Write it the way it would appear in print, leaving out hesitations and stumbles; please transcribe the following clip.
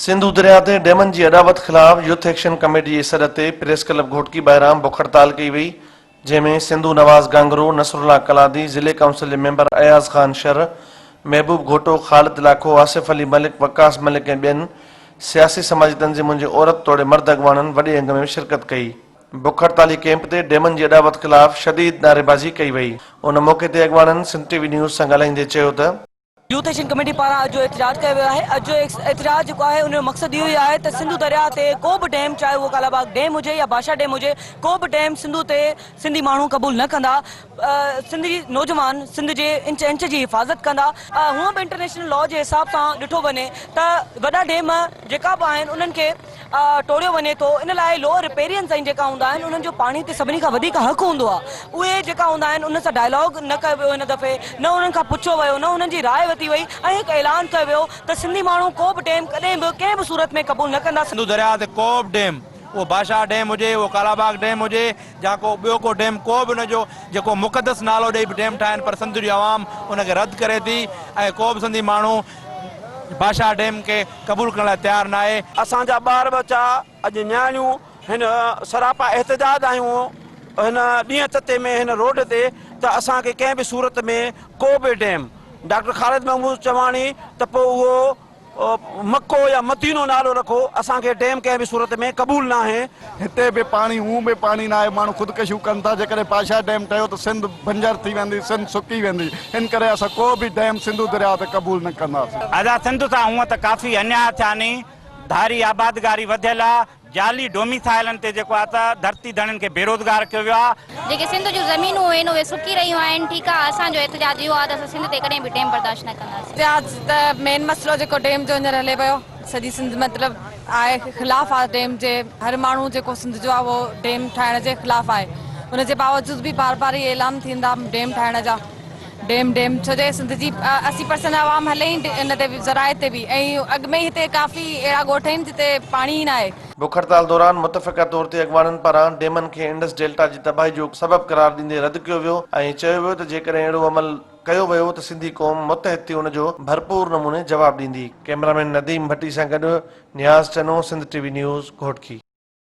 سنڌو درياء تي ڊيمن جي اڏاوت خلاف يوٿ ايڪشن ڪميٽي جي سڏ تي پريس ڪلب گهوٽڪي ٻاهران بک هڙتال ڪئي وئي، جنهن ۾ سنڌو نواز گانگرو، نصرالله ڪلادي، ضلعي ڪائونسل جي ميمبر اياز خان شر، محبوب گهوٽو، خالد لاکو، آصف علي ملڪ، وقاص ملڪ ۽ ٻين سياسي سماجي تنظيمن جي عورت توڙي مرد اڳواڻن وڏي انگ ۾ شرڪت ڪئي. بک هڙتالي ڪئمپ تي ڊيمن جي اڏاوت خلاف شديد نعريبازي ڪئي وئي. ان موقعي تي اڳواڻن سنڌ ٽي وي نيوز سان ڳالهائيندي چيو ته. يوٿ ايڪشن ڪميٽي پاران اڄ جو احتجاج ڪيو ويو آهي. اڄ جو احتجاج جيڪو آهي ان جو مقصد اهو ئي آهي ته سنڌو درياهه تي ڪو به ڊيم چاهي اهو ڪالاباغ ڊيم هجي يا ڀاشا ڊيم هجي ڪو به ڊيم سنڌو تي سنڌي ماڻهو قبول نه ڪندا سنڌ جي نوجوان سنڌ جي انچ انچ جي حفاظت ڪندا هونء به انٽرنيشنل لا جي حساب سان ڏٺو وڃي ته وڏا ڊيم جيڪا به آهن انهن کي ٽوڙيو وڃي ٿو ان لاء لوئر رپيرين تائين جيڪا هوندا آهن انهن جو پاڻي تي سڀني کان وڌيڪ حق هوندو آهي اهي جيڪا هوندا آهن انهن سان ڊائلاگ نه ڪيو ويو هن دفعي نه انهن کان پڇيو ويو نه انهن جي راء ورتي وئي ۽ هڪ اعلان ڪيو ويو ته سنڌي ماڻهو ڪو به ڊيم ڪڏهن به ڪنهن به صورت ۾ قبول نه ڪندا. سنڌو درياء تي ڪو به ڊيم اهو بادشاهه ڊيم هجي اهو ڪالاباغ ڊيم هجي يا ڪو ٻيو ڪو ڊيم ڪو به ان جو جيڪو مقدس نالو ڏئي به ڊيم ٺاهن پر سنڌ جي عوام ان کي رد ڪري ٿي ۽ ڪو به سنڌي ماڻهو بادشاهه ڊيم کي قبول ڪرڻ لاء تيار ناهي. اسان جا ٻار ٻچا اڄ نياڻيون هن سراپا احتجاج آهيون هن ڏينهن تتي ۾ هن روڊ تي ته اسان کي ڪنهن به صورت ۾ ڪو به ڊيم ڊاڪٽر خالد محمود چواڻي ته پوء اهو مڪو يا مدينو نالو رکو اسان کي ڊيم ڪنهن به صورت ۾ قبول ناهي. هتي به پاڻي هونء به پاڻي ناهي ماڻهو خودڪشيون ڪن ٿا جيڪڏهن پاشا ڊيم ٺهيو ته سنڌ بنجر ٿي ويندي سنڌ سڪي ويندي ان ڪري اسان ڪو به ڊيم سنڌو درياء تي قبول نه ڪنداسين. ادا سنڌ سان هونء ته ڪافي انياء ٿيا ني ڌاري آبادگاري وڌيل آ جعلي ڊوميسائلن تي جيڪو آ ته ڌرتي ڌڻين کي بيروزگار ڪيو ويو آ. جيڪي سنڌ جون زمينون آهن اهي سڪي رهيون آهن ٺيڪ آ اسان جو احتجاج اهو آ ته اسان سنڌ تي ڪڏهن به ڊيم برداشت نه ڪنداسين. احتجاج ته مين مسئلو جيڪو ڊيم جو هينئر هلي پيو سڄي سنڌ مطلب آهي خلاف آ ڊيم جي هر ماڻهو جيڪو سنڌ جو آ اهو ڊيم ٺاهڻ جي خلاف آهي ان جي باوجود به بار بار اهي اعلان ٿيندا ڊيم ٺاهڻ جا ڊيم ڊيم ڇو جي سنڌ جي 80% عوام هلي ئي ان تي زراعت تي به ۽ اڳ ۾ ئي هتي ڪافي اهڙا ڳوٺ آهن جتي پاڻي ئي ناهي. بک هڙتال دوران متفقه طور تي اڳواڻن پاران ڊيمن کي انڊس ڊيلٽا جي تباهي جو سبب قرار ڏيندي رد ڪيو ويو ۽ چيو ويو ته جيڪڏهن اهڙو عمل ڪيو ويو ته سنڌي قوم متحد ٿي ان جو ڀرپور نموني جواب ڏيندي. ڪئميرامين نديم ڀٽي سان گڏ Niaz Channo, Sindh T V news, Ghotki.